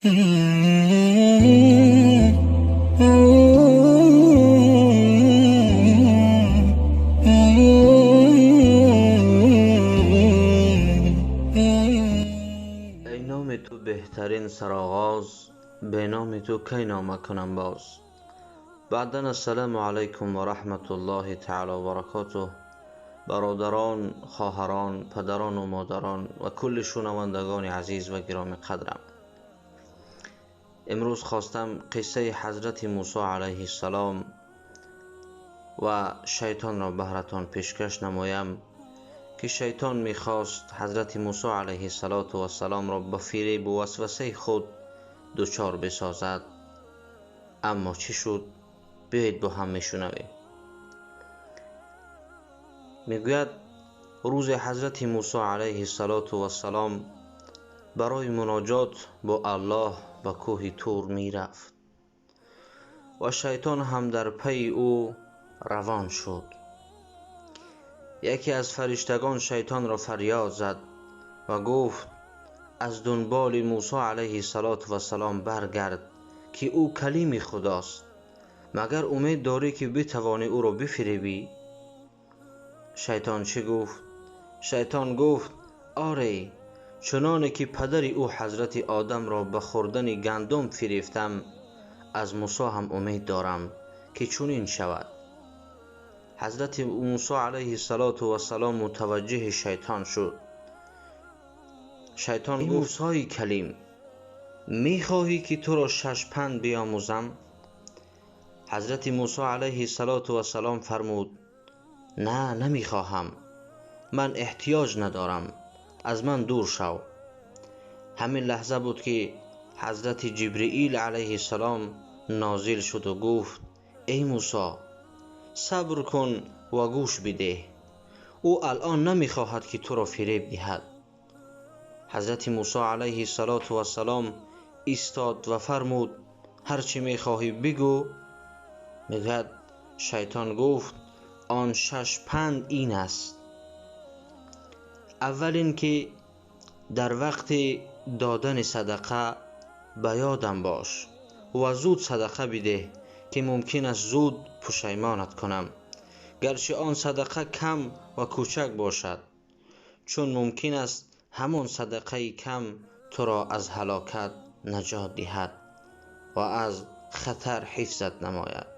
Эй номи ту беҳтарин сароғоз, бе номи ту кай нома кунам боз. Баъдан ассалому алайкум ва раҳматуллоҳи таъоло ва баракотуҳ. Бародарон, хоҳарон, падарон ва модарон ва кулли шунавандагони азиз ва гиромӣ қадрам, имрӯз хостам қиссаи ҳазрати Мусо алайҳиссалом ва шайтонро баҳратон пешкаш намоям, ки шайтон мехост ҳазрати Мусо алайҳиссалоту вассаломро ба фиребу васвасаи худ дучор бисозад. Аммо чӣ шуд? Биёед бо ҳам мешунавем. Мегӯяд, рӯзе ҳазрати Мусо алайҳиссалоту вассалом барои муноҷот бо Аллоҳ ба кӯҳи Тур мерафт ва шайтон ҳам дар пайи ӯ равон шуд. Яке аз фариштагон шайтонро фарёд зад ва гуфт: аз дунболи Мусо алайҳиссалоту вассалом баргард, ки ӯ калими Худост. Магар умед дорӣ, ки битавонӣ ӯро бифиребӣ? Шайтон чӣ гуфт? Шайтон гуфт: оре, чуноне ки падари ӯ ҳазрати Одамро ба хӯрдани гандум фирефтам, аз Мусо ҳам умед дорам, ки чунин шавад. Ҳазрати Мусо алайҳиссалоту вассалом мутаваҷҷиҳи шайтон шуд. Шайтон гуфт: Мусои калим, мехоҳӣ, ки туро шаш панд биомӯзам? Ҳазрати Мусо алайҳиссалоту вассалом фармуд: на, намехоҳам, ман эҳтиёҷ надорам, аз ман дур шав. Ҳамин лаҳза буд, ки ҳазрати Ҷибраил алайҳиссалом нозил шуд ва гуфт: эй Мусо, сабр кун ва гӯш бидеҳ, ӯ алон намехоҳад, ки туро фиреб диҳад. Ҳазрати Мусо алайҳиссалоту вассалом истод ва фармуд: ҳар чӣ мехоҳӣ бигӯ. Мегӯяд, шайтон гуфт: он шаш панд ин аст. Аввал ин ки дар вақти додани садақа ба ёдам бош ва зуд садақа бидеҳ, ки мумкин аст зуд пушаймонат кунам, гарчи он садақа кам ва кӯчак бошад, чун мумкин аст ҳамон садақаи кам туро аз ҳалокат наҷот диҳад ва аз хатар ҳифзат намояд.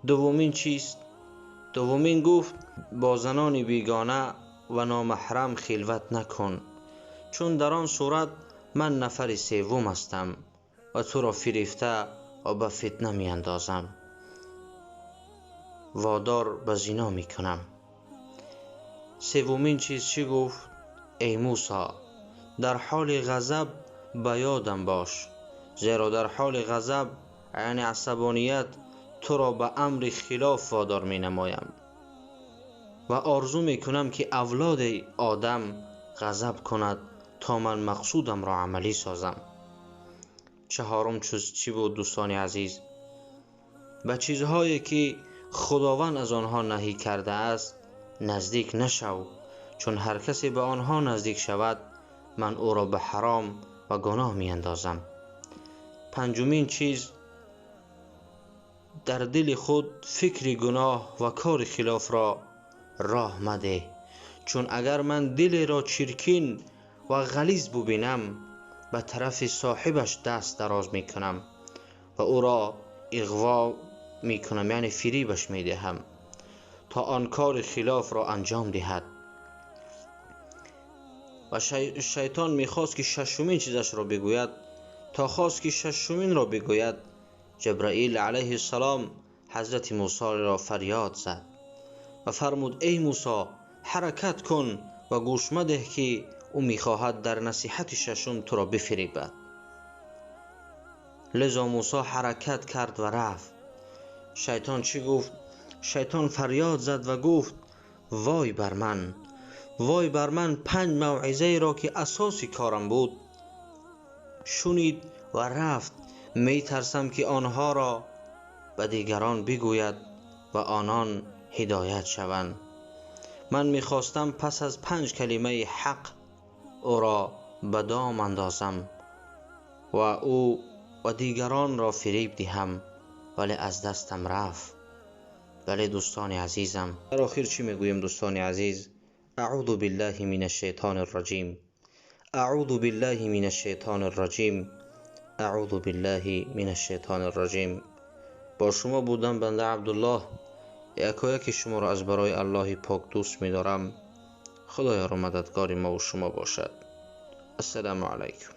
Дуввумин чист? Дуввумин гуфт: бо занони бегона ва номаҳрам хилват накун, чун дар он сурат ман нафари севум ҳастам ва туро фирефта ва ба фитна меандозам, водор ба зино мекунам. Севумин чиз чӣ гуфт? Эй Мусо, дар ҳоли ғазаб ба ёдам бош, зеро дар ҳоли ғазаб, яъне асабоният, туро ба амри хилоф водор менамоям ва орзу мекунам, ки авлоди Одам ғазаб кунад то ман мақсудамро амалӣ созам. Чаҳорум чиз чӣ буд, дӯстони азиз? Ба чизҳое ки Худованд аз онҳо наҳӣ кардааст наздик нашав, чун ҳар касе ба онҳо наздик шавад, ман ӯро ба ҳаром ва гуноҳ меандозам. Панҷумин чиз, дар дили худ фикри гуноҳ ва кори хилофро роҳ мадеҳ, чун агар ман дилеро чиркин ва ғализ бубинам, ба тарафи соҳибаш даст дароз мекунам ва ӯро иғво мекунам, яъне фиребаш медиҳам то он кори хилофро анҷом диҳад. Ва шайтон мехост, ки шашумин чизашро бигӯяд. То хост, ки шашуминро бигӯяд, Ҷабраил алайҳиссалом ҳазрати Мусоро фарёд зад ва фармуд: эй Мусо, ҳаракат кун ва гӯш мадеҳ, ки ӯ мехоҳад дар насиҳати шашум туро бифиребад. Лизо Мусо ҳаракат кард ва рафт. Шайтон чӣ гуфт? Шайтон фарёд зад ва гуфт: вой бар ман, вой бар ман, панҷ мавъизаеро ки асоси корам буд шунид ва рафт. Метарсам, ки онҳоро ба дигарон бигӯяд ва онон ҳидоят шаванд. Ман мехостам пас аз панҷ калимаи ҳақ ӯро ба дом андозам. ва ӯ ва дигаронро фиреб диҳам, вале аз дастам рафт. Вале дӯстони азизам, дар охир чӣ мегӯем дӯстони азиз? Аъузу биллаҳи минаш шайтонир раҷим, аъузу биллаҳи минаш шайтонир раҷим, аъузу биллаҳи минаш шайтонир раҷим. Бо шумо будам банда Абдуллоҳ. Якояки шуморо аз барои Аллоҳи пок дӯст медорам. Худоёро мададгори мо ва шумо бошад. Ассалому алайкум.